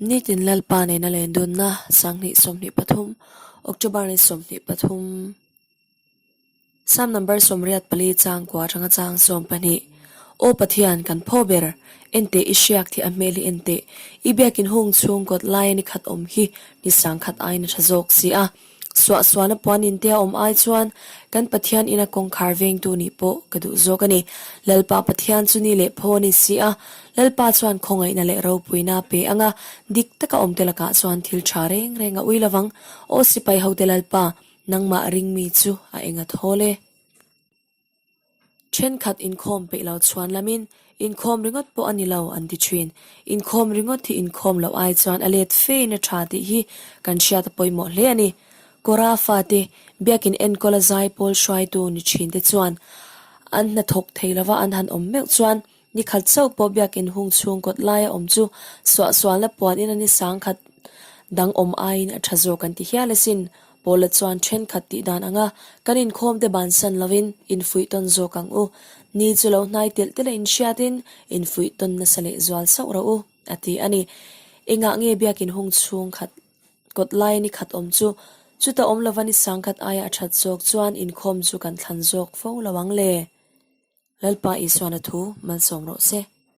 Nitin Lalpa nena len dunna 20 23 October ni 23 Psalm number 84 chang kua atanga chang 12 Aw Pathian kan phaw ber enteh i hriak thi a hmel hi enteh i biakin hung chhung kawt laia ni khat awm hi ni sangkhat aiin a tha zawk si a. Suahsualna puan inte a awm ai chuan kan Pathian ina kawngkhar vengtu nih pawh ka duh zawk a ni. Lalpa Pathian chu ni leh phaw a ni si a, Lalpa chuan khawngaihna leh ropuina a pe ang a, dik taka awmte lakah chuan thil tha reng reng a ui lovang. Aw sipai hote Lalpa, nangmah ringmi chu a eng a thawl e. Thenkhat inkhawm peih lo chhuan lamin inkhawm ringawt pawh a ni lo an ti thin. Inkhawm ringawt hi inkhawm loh ai chuan a let fein a tha tih hi kan hriat a pawimawh hle a ni. Kora fate biakin enkawla zaipawl hruaitu ni thin te chuan an hnathawk thei lova an han awm meuh chuan Ni khat chauh pawh biakin hung chhung kawt laia awm chu suahsualna puan in a ni sangkhat dang awm aiin a tha zawk an ti hial asin. Paula chuan thenkhat tih dan anga kan inkhawm te bansan lovin infuih tawn zawk ang u. Ni chu lo hnai telh telh a inhriatin infuih tawn nasa leh zual sauh rawh u, a ti a ni. Engah nge biakin hung chhung khat kawt laia ni khat awm chu chuta awm lova ni sangkhat aia a that zawk chuan inkhawm chu kan thlan zawk fo lo ang le? Lalpa Isuana thu malsawm rawh se.